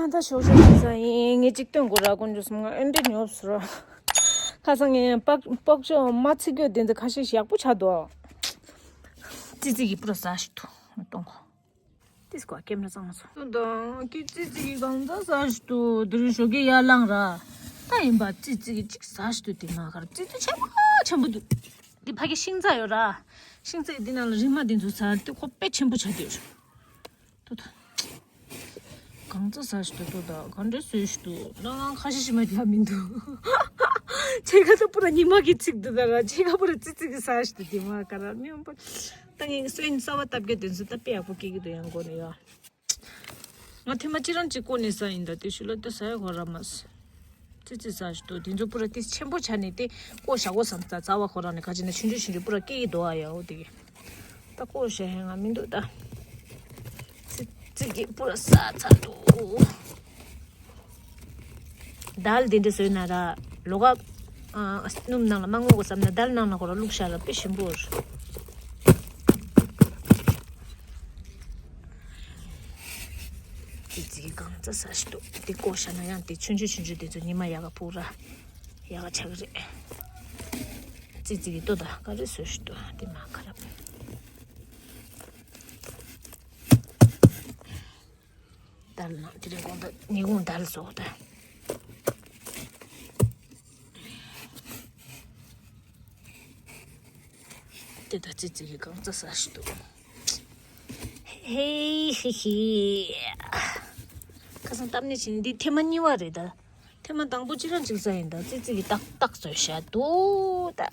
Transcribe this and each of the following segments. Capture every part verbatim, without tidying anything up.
ང་ད་ཞོགས་ཞོགས་ཅིག་ཟ་ཡིན། ངས་གཅིག་སྟོན་དགོས་ར། དཀོན་མཆོག་གསུམ། ང་ཨེ་འདྲ་ཉོབ་སོང་ར། ཁ་སང་ངས་པག་པག་ཅོག་མ་ཚིག་རྒྱུ་དེ་ཚོ་ཁ་ཤས་ཤིག་ཡག་པོ་ཆགས་འདུག། ཙི་ཙི་གིས་པུ་ར་ཟ་ཞིག་འདུག་གཏོང་གོ། ཏིས་ཀོ་ཀེམ་ར་གཙང་མ་སོང་། སོང་དང་ཀི་ཙི་ཙི་གིས་གང་ཙམ་ཟ་ཞིག་འདུག། དེ་རིང་ཞོགས་ཀས་ཡར་ལངས་ར། ད་ཡིན་པ་ཙི་ཙི་གིས་གཅིག་ཟ་ཞིག་འདུག། དེ་མ་ཁར་ཙི་ཙི་ཆེན་པོ་ཆེན་པོ་འདུག། འདི་ཕ་གི་ཤིང་རྩ་ཡོད་ར། ཤིང་རྩ་གི་འདི་ནང་ལ་རིལ་མ་འདི་ཚོ་ཟ་དེ་ཁོ་དཔེ་ཆེན་པོ་ཆགས་འདུག། ཏོ་ཏོ། གང་ཙམ་ཟ་ཞིག་འདུག་ཏོ། ད་གང་འདྲ་ཟོས་ཞིག་འདུག། ང་ང་ཁ་ཤས་ཤིག་མ་ལབ་མི་འདུག། ཕྱེད་ཀ་ད་པུ་ར་ཉི་མ་གིས་ཚིག་འདུག་ད་ར། ཕྱེད་ཀ་པུ་ར་ཙི་ཙི་གིས་ཟ་ཞིག་འདུག། དེ་མ་ཁར་ར་མི་འོང་པ། ད་ངས་སོན་གསར་པ་བཏབ་རྒྱུ་དེ་ཚོ་ད་དཔེ་ཡག་པོ་སྐྱེ་གི་འདུག། ཡང་སྒོ་ནས་ཡ། ང་ཐེངས་མ་གཅིག་རང་གཅིག་བསྐོལ་ནས་ཟ་ཡིན། ད་དེ་ཤུལ་ལ་ད་ཟ་ཡ་ཁོ་ར་མ་ཟ། ཙི་ཙི་ཟ་ཞིག་འདུག། དེ་ཚོ་པུ་ར་དེ་ཆེན་པོ་ཆགས་ནས་དེ་བཀོལ་བཞག་གོ་བསམ། ད་རྩ་བ་ཁོ་རང་ནས་ག་ཅི་ན་ཆུང་ཆུང་ཆུང་ཆུང་པུ་ར་སྐྱེ་གི་འདུག་ཨ། ཡ་འོ་དེ་གི། ད་བཀོལ་བཞག་ཡ་ང་མི་འདུག་ད། ཙི་ཙི་གིས་པུ་ར་ཟ་ཚར་འདུག། དལ་འདི་འདྲ་བཟོས་ན་ར། ལོ་ཀ་ཨ་སྣུམ་ནང་ལ་མ་བརྔོས་གོ་བསམ་ན་དལ་ནང་ལ་ཁོ་ར་བླུགས་བཞག་ར་དཔེ་ཞིམ་པོ་རེད། ཙི་ཙི་གིས་གང་ཙམ་ཟ་ཞིག་འདུག། དེ་བཀོལ་བཞག་ན་ཡང་དེ་ཆུང་ཆུང་ཆུང་ཆུང་དེ་ཚོ་ཉི་མ་ཡག་ག་ཕུག་ར། ཡག་ག་ཆགས་རེད། ཙི་ཙི་གིས་ལྟོས་དང་ག་རེ་བཟོས་ཞིག་འདུག། དེ་མ་ཁ་ར། དལ་ནང་དེ་རིང་དགོང་དག་ཉིན་གུང་དལ་བཟོ་དང་། དེ་ད་ཙི་ཙི་གིས་གང་ཙམ་ཟ་ཞིག་འདུག། ཧེ་ཧི་ཧི། ཁ་སང་གཏམ་ནི་བྱིན། འདི་ཐེངས་མ་གཉིས་པ་རེད་ད། ཐེངས་མ་དང་པོ་ཅི་རང་ཅིག་ཟ་ཡིན་ད། ཙི་ཙི་གིས་ཏག་ཏག་བཟོས་བཞག་འདུག་ད།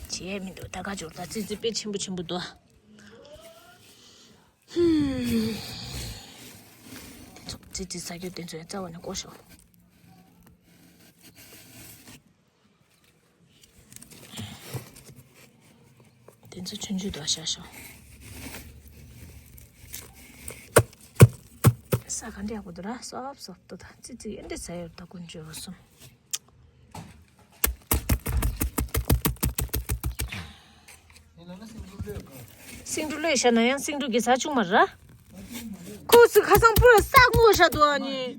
བྱས་མི་འདུག། ད་ག་འབྱོར་ད། ཙི་ཙི་དཔེ་ཆེན་པོ་ཆེན་པོ་འདུག། ཧུམ། དེ་ཚོ་ཙི་ཙི་ཟ་རྒྱུ་དེ་ཚོ་ཡང་རྩ་བ་ནས་བཀོལ་ཤོག། དེ་ཚོ་ཆུང་ཆུང་དུ་བཞག་ཤོག། ས་ག་འདྲ་ཡག་པོ་འདུག་ར། སོབ་སོབ་ཏུ་ད། ཙི་ཙི་ཨེ་འདྲ་ཟ་ཡོད་ད། དཀོན་མཆོག་གསུམ། སེང་འབྲུག་བླུགས་བཞག་ན་ཡང་སེང་འབྲུག་གིས་ཟ་བཅུག་མ་ར། ཁོ་ཚོས་ཁ་སང་པུ་ར་ས་སྔོ་བཞག་འདུག་ཨ་ནི།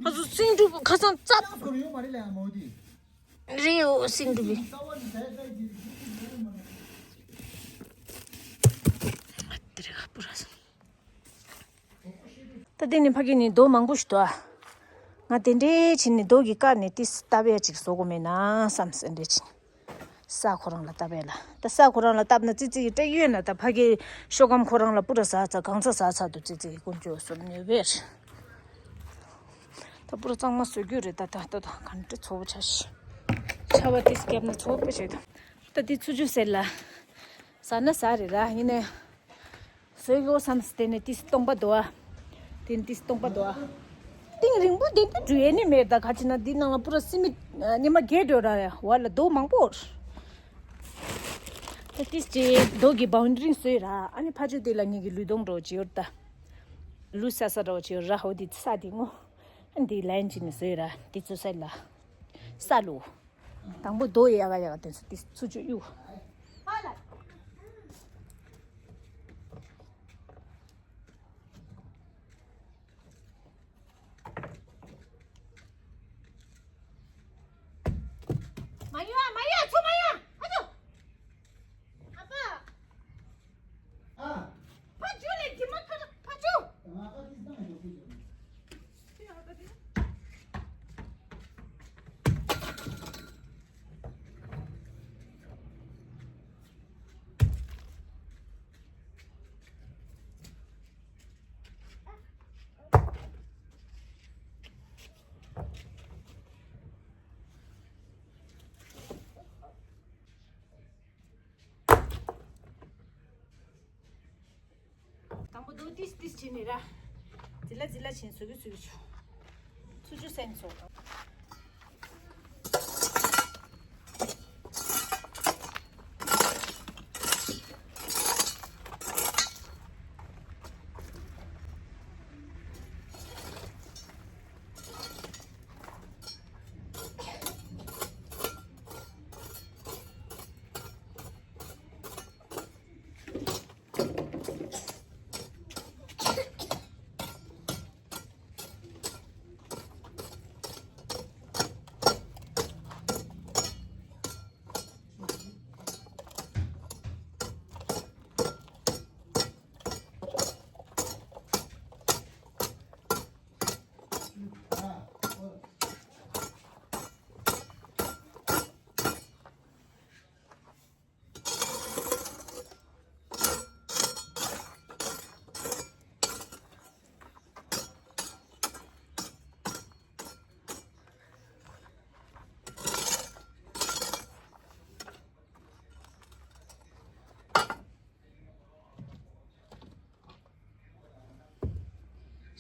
ང་ཚོ་སེང་འབྲུག་ཁ་སང་རྩ། རེད་འོ་སེང་འབྲུག་གི། དེ་རེད་པུ་ར་ས། ད་དེ་ནི་ཕ་གི་ནི་རྡོ་མང་པོ་ཞིག་འདུག་ཨ། ང་དེ་འདྲའི་བྱས་ནས་རྡོ་གིས་བཀག་ནས་ཏིས་བཏབ་ཡ་ཅིག་བཟོ་དགོས་མེད་ན་བསམ་སེ་འདྲ་བྱས་ནས། ས་ཁོ་རང་ལ་བཏབ་ཡ་ལ། ད་ས་ཁོ་རང་ལ་བཏབ་ན་ཙི་ཙི་གིས་སྤྲད་ཡོད་ན། ད་ཕ་གི་ཤོག་སྒམ་ཁོ་རང་ལ་པུ་ར་ཟ་ཚ་གང་ཚ་ཟ་ཚ་འདུག། ཙི་ཙི་གིས་དཀོན་མཆོག་གསུམ་ཉོས་པས། ད་པུ་ར་གཙང་མ་བཟོ་རྒྱུ་རེད་ད། ད་ལྟ་ད་ག་འདྲ་ཚོ་བོ་ཆ་ཤི། ཆ་བ་ཏིས་བརྒྱབ་ན་ཚོ་བོ་དཔེ་བྱེད་ད། ད་དེ་ཆུ་ཆུ་ཟེར་ལ། ཟ་ན་ཟ་རེད་ར། ཡིན་ནའི། བཟོས་ཡོད་བསམ་སྟེ་ནས་ཏིས་སྟོང་པ་འདུག་ཨ། དེ་ནི་ཏིས་སྟོང་པ་འདུག་ཨ། གཏིང་རིང་པོ་དེ་འདྲ་འགྲོ་ཡས་ནི་མེད་ད། ག་ཅི་ན་འདི་ནང་ལ་པུ་ར་སི་མི་ཉི་མ་བརྒྱད་འགྲོ་ར་ཡ། བར་ལ་རྡོ་མང་པོ། ད་ཏིས་ཅི་རྡོ་གི་བའུན་ཌི་རིང་བཟོས་ར། ཨ་ནི་ཕ་ཆུ་དེ་ལ་ངེད་ཀྱི་ལུས་སྟོང་འགྲོ་ཅི་ཡོད་ད། ལུས་ས་ས་འགྲོ་ཅི་ཡོད་ར། ཧོ་དེ་ས་དེ་ངོ་། ཨ་འདི་ལན་ཅི་ནི་བཟོས་ར། དེ་ཚོ་ས་ལ། ས་ལུ། དང་པོ་རྡོ་ཡག་ག་ཡག་ག་དེ་ཚོ་དེ་ཚུ་ཆུ་གཡུག། མ་ཡོང་ཨ། མ་ཡོང་ཨ། ཚུར་མ་ཡོང་། ཨ་ཕ། ཨ། ཕ་ཆུ་ལས་དེ་མ་ཁ་ཕ་ཆུ། དང་པོ་རྡོ་ཏིས་ཏིས་བྱས་ནས་ར། ཛི་ལ་ཛི་ལ་བྱས་ནས་བཟོ་གི་བཟོ་གི་བྱུང་། ཚུ་ཆུ་སེན་སོ།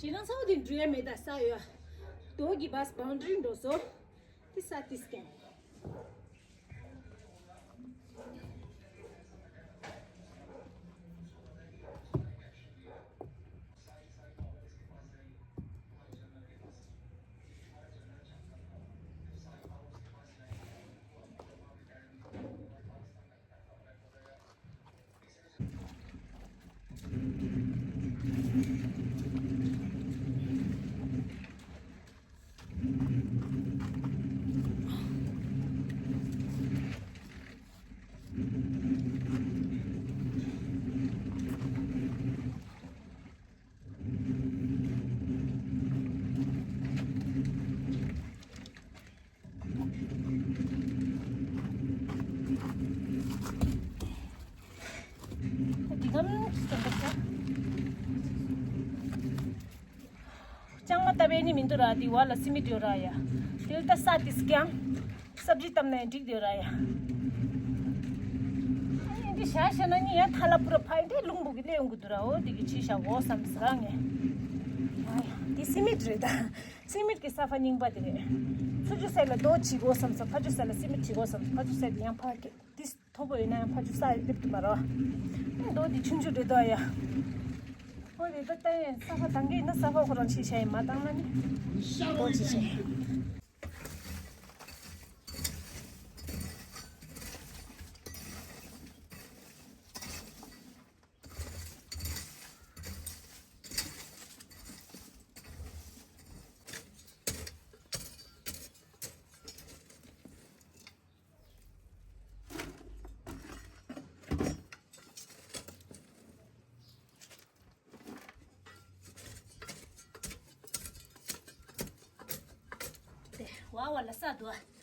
དེ་རིང་ཚ་བོ་དེ་འགྲོ་ཡ་མེད། ད་ས་ཡོད། དོ་གི་བཱས་བཱའུན་ཌ་རི་འགྲོ་སོང་། དེ་ས་དེ་སྐྱེ། འདི་གམ་ཅི་ཙམ་པ་ས། ལྕང་མ་བཏབ་པའི་ནི་མི་འདུག་ར། འདི་བ་ལ་སི་མིད་ཡོད་ར་ཡ། དེ་ལ་ད་ས་དེ་སྐྱང་། སབ་ཇི་བཏབ་ན་ཡང་འགྲིག་འདོད་ར་ཡ། ཨ་ནི་འདི་བཞག་བཞག་ན་ནི་ཡང་ཐ་ལ་པུ་ར་ཕ་ཡི་འདི་རླུང་བུ་གི་སླེབས་ཡོང་གི་འདུག་ར། འོ་འདི་གི་ཕྱི་བཞག་འོ་བསམ་ཟེར་ར་ངས། ཨ་ཡ་འདི་སི་མིད་རེད་ད། སི་མིད་ཀྱི་ས་ཕ་རྙིང་པ་དེ་རེད། ཆུ་ཆུ་སེ་ལ་རྡོ་བྱེད་དགོས་བསམ་ས། ཕ་ཆུ་སེ་ལ་སི་མིད་བྱེད་དགོས་བསམ་ས། ཕ་ཆུ་སེ་དེ་ཡང་ཕ་གི་འདི་མཐོ་པོ་ཡིན་ན་ཡང་ཕ་ཆུ་ས་ཡི་སླེབས་ཐུབ་མ་རེད་བ། རྡོ་འདི་ཆུང་ཆུང་རེད་དོ་ཡ། ཨོ་རེད་ད། ལྟ་ཡན་ས་ཕ་དང་གི་ཡིན་ན་ས་ཕ་ཁོ་རང་ཕྱི་བྱས་ཡིན། མ་བཏང་ན་ནི་རྡོ་ཕྱི་བྱས། དེ་བ་བ་ལ་ས་དུ་བ།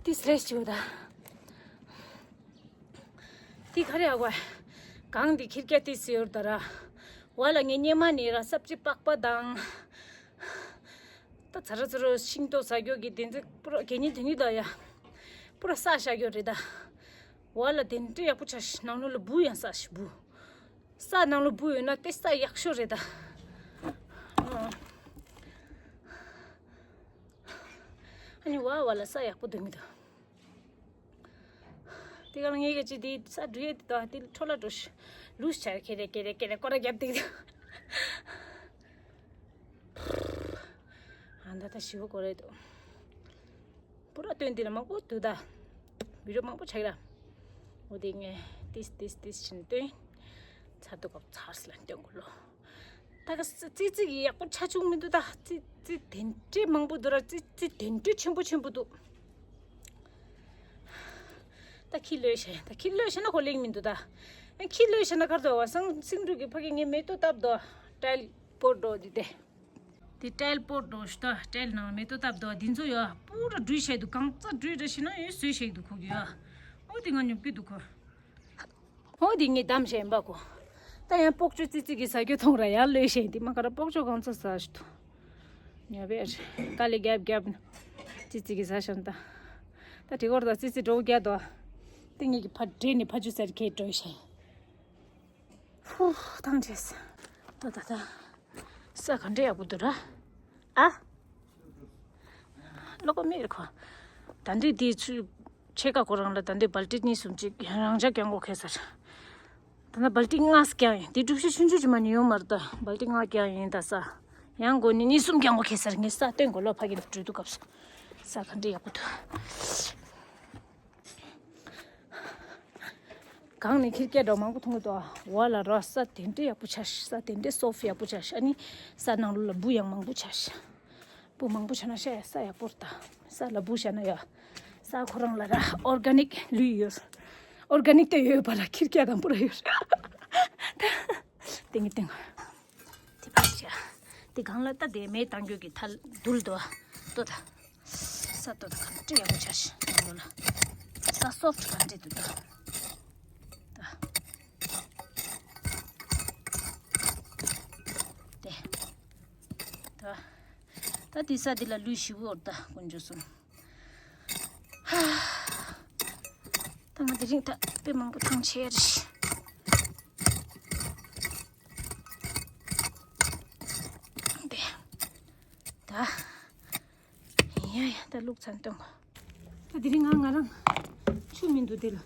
ཏིས་རེ་ཞུ་ད། ཏི་ཁ་རེ་ཨ་གོ། གང་འདི་ཁིར་ཀྱ་ཏིས་ཡོར་ད་ར། བ་ལ་ངས་ཉེ་མ་ནས་ར་སབ་ཅི་པགས་པ་དང་། ད་ཚ་ར་ཚ་ར་ཤིང་ཏོག་ཟ་རྒྱུ་གི་དེ་ཚོ་པུ་ར་གད་སྙིགས་དེ་ཉིད་ད་ཡ། པུ་ར་ས་བཞག་རྒྱུ་རེད་ད། བ་ལ་དེ་འདྲ་ཡག་པོ་ཆགས་ཤིག་ནང་ལོགས་ལ་འབུ་ཡང་ས་ཞིག་འབུ། ས་ནང་ལོགས་འབུ་ཡོད་ན་དེ་ས་ཡག་ཤོས་རེད་ད། ཨ་ནི་བ་བ་ལ་ས་ཡག་པོ་འདུག་མི་འདུག་དེ་ག་ལ་ངས་ཀྱི་ཅི་དེ་ས་འགྲོ་ཡས་དེ་དག་དེ་འཕྲོ་ལ་འགྲོ་ཤི། ལུས་ཆར་ཁེ་རེ་ཁེ་རེ་ཁེ་རེ་སྐོར་ར་རྒྱབ་དེ་དེ། ཨ་ད་ད་ཞི་བོ་སྐོར་རེ་འདུག་པུ་ར་སྟོན་དེ་ལ་མང་པོ་འདུག་ད། བི་རོ་མང་པོ་ཆགས་ར། འོ་དེ་ངས་ཏིས་ཏིས་ཏིས་ཕྱིན་སྟོན། ཚར་དུ་སྐབས་ཚར་སི་ལ་སྟོན་དགོས་ལོ། ད་ག་ཙི་ཙི་གི་ཡག་པོ་ཆ་ཆུང་མི་འདུག་ད་ཙི་ཙི་དེ་འདྲའི་མང་པོ་འདུག་ར། ཙི་ཙི་དེ་འདྲའི་ཆེན་པོ་ཆེན་པོ་འདུག་ད་ཁྱི་ལོས་བྱས། ད་ཁྱི་ལོས་བྱས་ན་ཁོ་ལེགས་མི་འདུག་ད། ཨེ་ཁྱི་ལོས་བྱས་ན་གར་དུ་བ་སང་སིང་འབྲུག་གི་ཕ་གི་ངས་མེ་ཏོག་བཏབ་དོ། ཏྲལ་པོ་འགྲོ་འདི་དེ། དེ་ཏྲལ་པོ་འགྲོ་ཤི་ད་ཏྲལ་ནང་མེ་ཏོག་བཏབ་དོ། འདི་ཚོ་ཡ་པུ་ར་འབྲུ་བྱས་འདུག་གང་ཙ་འབྲུ་ར་ཤི་ན་ཡོད་བཟོས་བྱས་འདུག་ཁོ་གི་ཡ། འོ་དེ་ང་ཉོབ་ཀྱི་འདུག་ཁོ། འོ་དེ་ངས་བདམས་བྱས་ཡིན་པ་གོ། ད་ཡང་སྤོག་ཆུ་ཙི་ཙི་གི་ཟ་རྒྱུ་མཐོང་ར་ཡར་ལོས་བྱས་འདི་མ་ག་ར་སྤོག་ཆུ་གང་ཚ་ཟ་ཤི་ཐུ། ཉོ་བས་དཀའ་ལས་རྒྱབ་རྒྱབ་ན་ཙི་ཙི་གི་ཟ་ཤམ་ད། ད་དེ་གོར་ད་ཙི་ཙི་འགྲོ་རྒྱ་དོ། ཏི་ངེད་ཀྱི་ཕ་འདྲེ་ནི་ཕ་ཆུ་སར་ཁེ་འགྲོ་བྱས། ཧུ་ཐང་ཆེས། ད་ད་ད། ས་ག་འདྲ་ཡག་པོ་འདུག་ར། ཨ། ལོག་པ་མེད་རེད་ཁོ། ད་འདི་དེ་ཚུ་ཕྱེད་ཀ་ཁོ་རང་ལ་ད་འདི་སྦལ་ཏི་གཉིས་གསུམ་ཅིག་རང་འཇགས་ཀྱང་གོ་ཁེ་སར། ད་ནི་སྦལ་ཏི་ལྔ་ཙམ་ཀྱང་ཡིན། དེ་གྲུ་བཞི་ཆུང་ཆུང་ཅིག་མ་ནི་ཡོང་མ་རེད་ད། སྦལ་ཏི་ལྔ་ཀྱང་ཡིན་ད་ས། ཡང་སྒོ་ནི་གཉིས་གསུམ་ཀྱང་གོ་ཁེ་སར། ངས་ས་སྟོན་གོ་ལོ་ཕ་གི་འགྲོ་དུས་སྐབས་སུ། ས་ག་འདྲ་ཡག་པོ་འདུག་གང་ནས་ཁྱེར་སྐད་འདྲ་མང་པོ་མཐོང་གི་འདུག་འོ་ལ་རོ་ས་དེ་འདྲ་ཡག་པོ་ཆགས་ཤག་ས་དེ་འདྲ་སོ་ཕི་ཡག་པོ་ཆགས་ཤག་ཨ་ནི་ས་ནང་ལོགས་ལ་འབུ་ཡང་མང་པོ་ཆགས་ཤག་འབུ་མང་པོ་ཆགས་ན་ཤ་ཡ་ས་ཡག་པོ་རེད་ད། ས་ལ་འབུ་བཞག་ན་ཡ། ས་ཁོ་རང་ལ་ར་ཨོར་ག་ནིག་ལུས་ཡོད། ཨོར་ག་ནིག་དེ་ཡོད་པ་ལ་ཁྱེར་སྐད་དང་པོ་ར་ཡོད། ཏིང་ངེ་ཏིང་། དེ་པར་བྱ། དེ་གང་ལ་ལྟ་དེ་མེ་བཏང་རྒྱུ་གི་ཐལ་རྡུལ་དོ། ལྟོ་ད། ས་ལྟོ་ད་གང་འདྲ་ཡག་པོ་ཆགས་ཤག་ནང་ལོགས་ལ། ས་སོབ་གང་འདྲ་འདུག་ད། ད། དེ། ད། ད་དེ་ས་དེ་ལ་ལུས་ཞིབ་པོ་འོར་ད་དཀོན་མཆོག་གསུམ། ད་ང་དེ་རིང་ད་དཔེ་མང་པོ་ཐང་ཆད་རེད། དེ། ད། ཡ་ཡ་ད་ལུག་ཚན་སྟོན་གོ། ད་དེ་རིང་ང་ང་རང་ཆུ་མི་འདུག་དེ་ལ།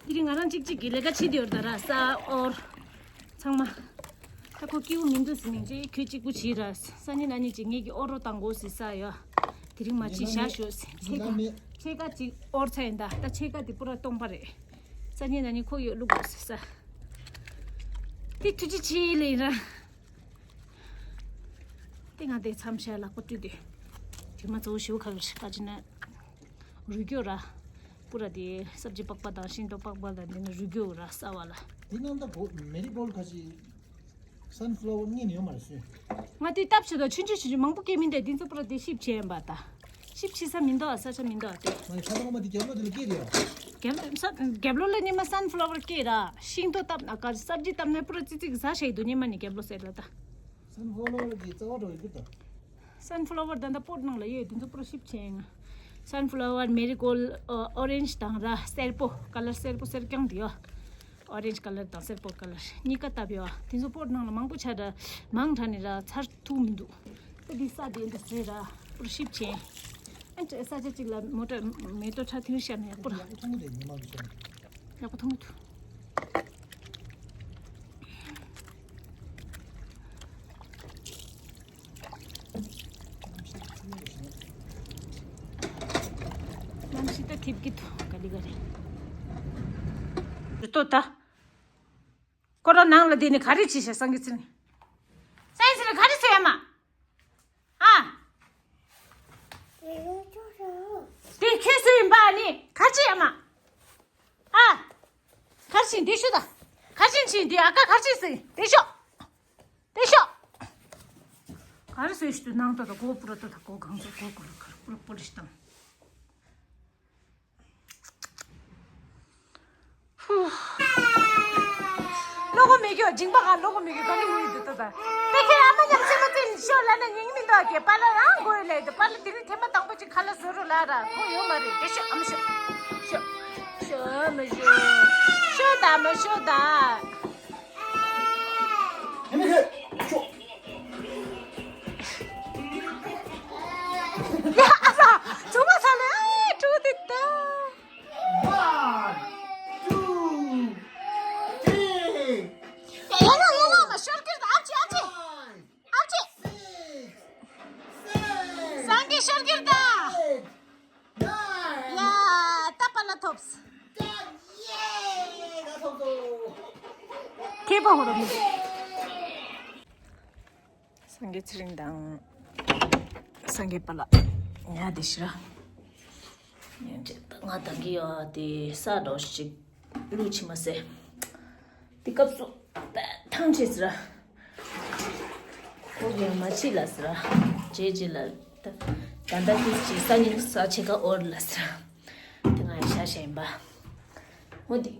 དེ་རིང་ང་རང་གཅིག་གཅིག་གི་ལས་ཀ་བྱེད་དེ་ཡོད་ད་ར་ས་ཨོར། ཚང་མ། ད་ཁོ་སྐྱིད་པོ་མི་འདུག་ཟེར་ནས་ཅེ་ཁྱོད་གཅིག་པུ་བྱེད་ར། སང་ཉིན་གནངས་ཉིན་ཅིག་ངེད་ཀྱི་ཨོ་རོ་བཏང་དགོས་ཟེར་ས་ཡོད། དེ་རིང་མ་བྱེད་བཞག་ཤོག་ཟེར། ཕྱེད་ཀ་ཕྱེད་ཀ་ཅིག་ཨོར་ཚར་ཡིན་ད། ད་ཕྱེད་ཀ་དེ་པུ་ར་སྟོང་པ་རེད། སང་ཉིན་གནངས་ཉིན་ཁོ་ཡོད་བླུག་དགོས་ཟེར་ས། དེ་ཐུགས་རྗེ་ཆེ་ལེ་ཡིན་ར། དེ་ང་དེ་མཚམས་བཞག་ལག་པ་བཀྲུས་ཏེ། དེ་མ་གཙོ་བོ་ཞེ་པོ་ཁག་གི་རེད་ཁ་ཅིག་ན། རུལ་རྒྱུ་ར། པུ་ར་དེ་སབ་ཇི་པགས་པ་དང་ཤིང་ཏོག་པགས་པ་དང་དེ་ནི་རུལ་རྒྱུ་ར་ས་བ་ལ། དེ་ནང་ད་གོ་མེ་རི་གོལ་ཁ་ཅིག་སན་ཕ་ལ་ཝར་གཉིས་ནི་ཡོད་མ་རེད་སུས། ང་དེ་སྟབས་ཆེ་དོ་ཆུང་ཆུང་ཆུང་ཆུང་མང་པོ་སྐྱེ་མི་འདུག་དེ་ཚོ་པུ་ར་དེ་ཤིབ་བྱས་ཡིན་པ་ད། ཤིབ་བྱེད་ས་མི་འདུག་ས་ཆ་མི་འདུག་དེ། ང་ཡི་ཁ་ཐོག་མ་དེ་རྒྱབ་ལོགས་དེ་ལ་སྐྱེས་རེད་ཡ། རྒྱབ་ལོགས་ས་རྒྱབ་ལོགས་ལ་ཉི་མ་སན་ཕ་ལ་ཝར་སྐྱེས་ར། ཤིང་ཏོག་བཏབ་ན་ག་སབ་ཇི་བཏབ་ན་པུ་ར་ཙི་ཙི་གི་ཟ་ཤེས་འདུག་ཉི་མ་ནི་རྒྱབ་ལོགས་ཟེར་ལ་ད། སན་ཕ་ལ་ཝར་གྱི་རྩ་བ་འགྲོ་ཡི་འདུག་ད། སན་ཕ་ལ་ཝར་ད་ལྟ་པོཊ་ནང་ལ་ཡོད། དེ་ཚོ་པུ་ར་ཤིབ་བྱས་ཡིན། སན་ཕ་ལ་ཝར་མེ་རི་གོལ་ཨོ་རེན་ཇི་དང་ར་སེར་པོ་ཀ་ལར་སེར་པོ་སེར་རྐྱང་དེ་ཡོད། ཨོ་རེན་ཇི་ཀ་ལར་དང་སེར་པོ་ཀ་ལར་གཉིས་ཀ་བཏབ་ཡོད། དེ་ཚོ་པོཊ་ནང་ལ་མང་པོ་ཆགས་འདྲ་མང་དྲགས་ནས་ར་ཚར་ཐུབ་མི་འདུག་ད་འདི་ས་དེ་འདི་ཟེར་ར་པུ་ར་ཤིབ་བྱས། ཨ་ནི་ས་ཆ་གཅིག་ལ་མོ་ཊ་མེ་ཏོག་ཁྲ་ཐིང་ཤར་ནས་པུ་ར། ཡག་པོ་མཐོང་གི་འདུག་གནམ་གཤིས་ད་ཐིབས་ཀྱི་འདུག་ག་ལི་ག་རེད། རི་ཏོ་ད། ཁོ་རང་ནང་ལ་བསྡད་ནས་ག་རེ་བྱེད་ཤག་སངས་རྒྱས་ཚེ་རིང་། སངས་རྒྱས་ཚེ་རིང་ག་རེ་བཟོས་ཡ་མ། ཨ། དེ་ཁྱོད་བཟོས་ཡིན་པ་ནི་ག་རེ་བྱེད་ཡ་མ། ཨ། ག་རེ་བྱེད་འདི་ཤོད་ད། ག་རེ་བྱེད་འདི་ཨ་ཀ་ག་རེ་བྱེད་ཟེར་འདི་ཤོད། དེ་ཤོག་ག་རེ་ཟེར་ཞུ་དུས་ནང་ཏོ་དང་གོ་པུ་ར་ཏོ་དང་གོ་གང་ཚོ་གོ་གོ་ར་གར་པུ་ར་པོ་ལི་ཤི་དང་། ཧུ། ལོ་གོ་མེ་གྱོ་ཇིང་པ་ག་ལོ་གོ་མེ་གྱོ་ག་ནི་མུ་ཡི་དུ་ཏོ་དང་། དེ་ཁྱེད་ཨ་མ་ཉམས་ཆེན་མ་ཚིན་ཤོ་ལ་ན་ཉིང་མི་འདུག་གེ་པ་ལ་རང་གོ་ཡོད་ལེ་དུ་པ་ལ་དེ་རིང་ཐེ་མ་དང་པོ་ཅིག་ཁ་ལ་བཟོ་རུ་ལ་ར་གོ་ཡོད་མ་རེད་དེ་ཤོ་ཨ་མ་ཤོ། ཤོ། ཤོ་ཨ་མ་ཤོ། ཤོ་ད་མ་ཤོ་ད། ཧེ་མི་ཧེ། ཤོ། ཡ་ཨ་ས། ཚུགས་མ་ཚ་ལེ་ཨེ་ཀྲུ་དེ་ད། One, two, three. ཡ་ལ་ཡ་ལ་མ་ཤར་ཀིར་ད་ཨབ་ཅི་ཨབ་ཅི། Five, ཨབ་ཅི། Six, seven, སངས་རྒྱས་ཤར་ཀིར་ད། Eight, ཡ་ད་པ་ལ་ཐོབས། ཁྱེད་པ་ཧོ་ར་མི། སངས་རྒྱས་ཚེ་རིང་དང་། སངས་རྒྱས་པ་ལ་ཉལ་བསྡད་ཤི་ར། ཉལ་བྱས་ང་དང་གི་ཡ་དེ་ས་འདྲ་ཞིག་བླུགས་ཕྱིན་མ་ཟད། དེ་སྐབས་སུ་ཐང་ཆད་ཟེར། ཁོ་གིས་མ་ཕྱིས་ལ་ཟེར། རྗེས་རྗེས་ལ་ད་ད་ལྟ་དེ་ཅི་ས་ཉིན་ས་ཕྱེད་ཀ་འོར་ལ་ཟེར། དེ་ང་ཡི་ཤ་ཤ་ཡིན་པ། འོ་དེ་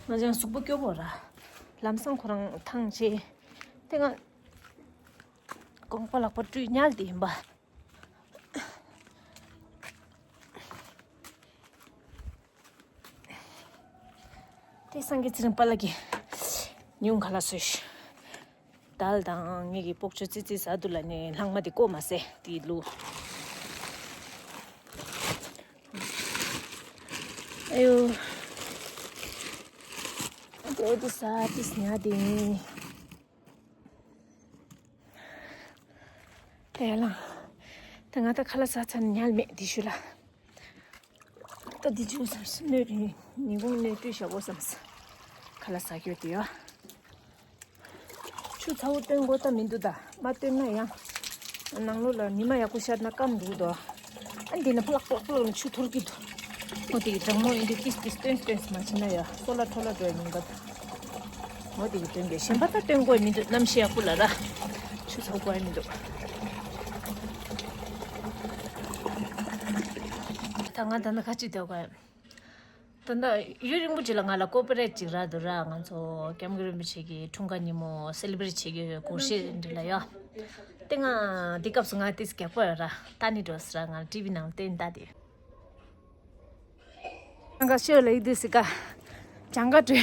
ང་ཅང་གཟུགས་པོ་སྐྱོ་པོ་ར། ལམ་སང་ཁོ་རང་ཐང་ཆད། དེ་ང་དགོངས་པ་ལག་པ་བཀྲུས་ཉལ་དེ་ཡིན་པ། དེ་ སངས་རྒྱས་ཚེ་རིང་པཱ་ལགས་ཀྱིས་ཉུང་ཁ་ལག་བཟོས་ཤག་དལ་དང་ངེད་ཀྱི་སྤོག་ཆུ་ཙི་ཙི་ཟ་དུ་ལ་ནས་ལྷག་མ་དེ་བཀོག་མ་ཟེ་དེའི་ལུ། ཨ་ཡོ། དེ་དུ་ཟ་དུས་ཉ་དེ། དེ་ལ། ད་ང་ད་ཁ་ལག་ཟ་ཚར་ཉལ་མེད་དེ་ཤུ་ལ། ད་འདི་ཆུ་བསམས་སོང་། སྣོད་རིང་ཉིན་གུང་སྣོད་བཀྲུས་བཞག་གོ་བསམས། ཁ་ལག་ཟ་རྒྱུ་དེ་ཡོ། ཆུ་ཚ་བོ་བཏོན་དགོས་ད་མི་འདུག་ད་མ་བཏོན་ན་ཡང་། ནང་ལོགས་ལ་ཉི་མ་ཡག་པོ་ཤར་ན་སྐམ་འདུག་དོ། ཨ་འདི་ན་ཕ་ལག་པོག་པོག་ལ་ཆུ་འཐོར་གི་འདུག་ཨོ་དེ་གི་གྲང་མོ་ཡིན་དུས་ཏིས་ཏིས་བཏོན་བཏོན་མ་བྱེད་ན་ཡ་སོ་ལ་འཕྲོ་ལ་འགྲོ་ཡ་མིན་པ་ད། ངོ་དེ་གི་སྟོན་པའི་གཞན་པ་ད་སྟོན་དགོས་མི་འདུག་གནམ་གཤིས་ཡག་པོ་ལ་ར། ཆུ་ཚ་དགོས་མི་འདུག་ད་ང་ད་ནི་ཁ་ཅིག་སྡོད་དགོས། ད་ལྟ་ཡུན་རིང་པོ་ཅིག་ལ་ང་ལ་ཀོ་པི་རེ་ཊི་ཅིག་རག་འདུག་ར། ང་ཚོ་སྐྱབས་མགོན་རིན་པོ་ཆེ་གི་འཁྲུངས་སྐར་ཉིན་མོ་སེ་ལི་བྷི་རེ་ཊི་བྱེད་ཀྱི་ཡོད་སྐོར་ཞིག་འདི་ལ་ཡོད། དེ་ང་འདི་སྐབས་སུ་ང་ཏིས་རྒྱག་པོ་ཡོད་ར། ད་ནི་འགྲོ་སི་ར། ང་ཊི་བི་ནང་བསྟན་ད་དེ། ང་ཤོད་ལ་ཡི་དུས་སི་ཀ་ཇང་ག་འགྲོ།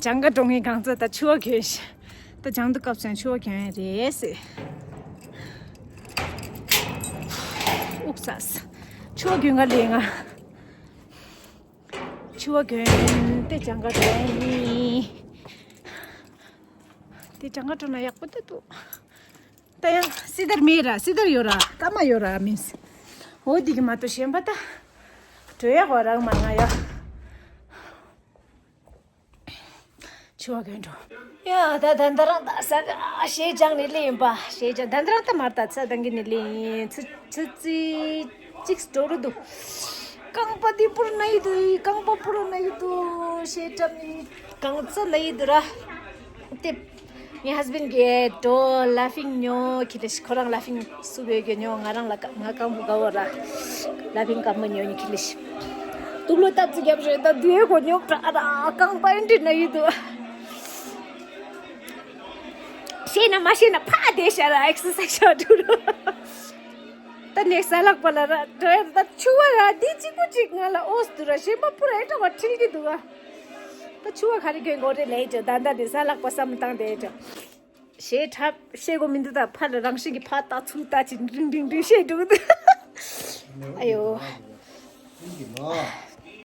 ཇང་ག་འགྲོ་ངེས་གང་ཚ་ད་ཆུ་བ་གྱོན་ཤི། ད་ཇང་དུ་སྐབས་སུ་ཆུ་བ་གྱོན་ཡ་རེད་སི། ཨུག་སས། ཆུ་བ་གྱོན་ག་ལས་ང་། ཆུ་བ་གྱོན་ཏེ་ཇང་ག་འགྲོ་ཡ་ཡིན། དེ་ཇང་ག་འགྲོ་ན་ཡག་པོ་ད་འདུག་ད་ཡང་སི་དར་མེད་ར། སི་དར་ཡོད་ར། ཀ་མ་ཡོད་ར་མིན། འོ་དེ་གི་མ་གཏོགས་གཞན་པ་ད་འགྲོ་ཡག་གོ་རག་མ་ང་ཡ། ཆུ་བ་གྱོན་འགྲོ། ཡ་ད་ད་ད་རང་ད་ས་ག་ཞེ་ཅང་ནི་ལེན་པ་ཞེ་ཅང་ད་ད་རང་ད་མར་ད་ས་དང་གི་ནི་ལེན་ཚུ་ཚུ་ཚི་ཅིག་འགྲོ་རུ་འདུག་རྐང་པ་འདི་པུར་ན་ཡི་འདུག་རྐང་པ་པུར་ན་ཡི་འདུག་ཞེ་ཏྲ་མིན་གང་ཚ་ན་ཡི་འདུག་ར། དེ་ངའི་ཧས་བྷེན་གི་འགྲོ་ལ་ཕིང་ཉོ་ཁྱི་ལ་ཤི་ཁོ་རང་ལ་ཕིང་སུ་བོད་གི་ཉོ་ང་རང་ལ་ང་རྐང་པ་ག་བོ་ར་ལ་ཕིང་ག་མོ་ཉོ་ཉི་ཁྱི་ལ་ཤི། དུག་ལོ་སྟབས་ཙི་རྒྱབ་རེད་ད་དུས་གོ་ཉོབ་དྲ་ར་རྐང་པ་ཨེ་འདྲི་ན་ཡི་འདུག་ཤེས་ན་མ་ཤེས་ན་ཕ་དེ་ཤ་ར་ཨེག་སར་སའི་ཤ་འགྲོ་ར། ད་ནས་ས་ལག་པ་ལ་ར་འགྲོ་ཡ་ད་ཆུ་བ་ར་འདི་གཅིག་པུ་གཅིག་ང་ལ་ཨོས་འདུག་ར་གཞན་པ་པུ་ར་ཨེ་འདྲ་བ་ཁྲིལ་གི་འདུག་ཨ། ད་ཆུ་བ་ག་རེ་གྱོན་དགོས་རེད་ལས་ཅོ་ད་ད་ནས་ས་ལག་པ་བསམ་བཏང་དེ་ཅོ། ཞེས་འཁྲབ་ཤེས་གོ་མི་འདུག་ད་ཕ་ལ་རང་བཞིན་གྱི་ཕ་ལྟ་ཚུལ་ལྟ་ཅི་འབྲིང་འབྲིང་འབྲིང་ཤེས་འདུག་ཨ་ཡོ།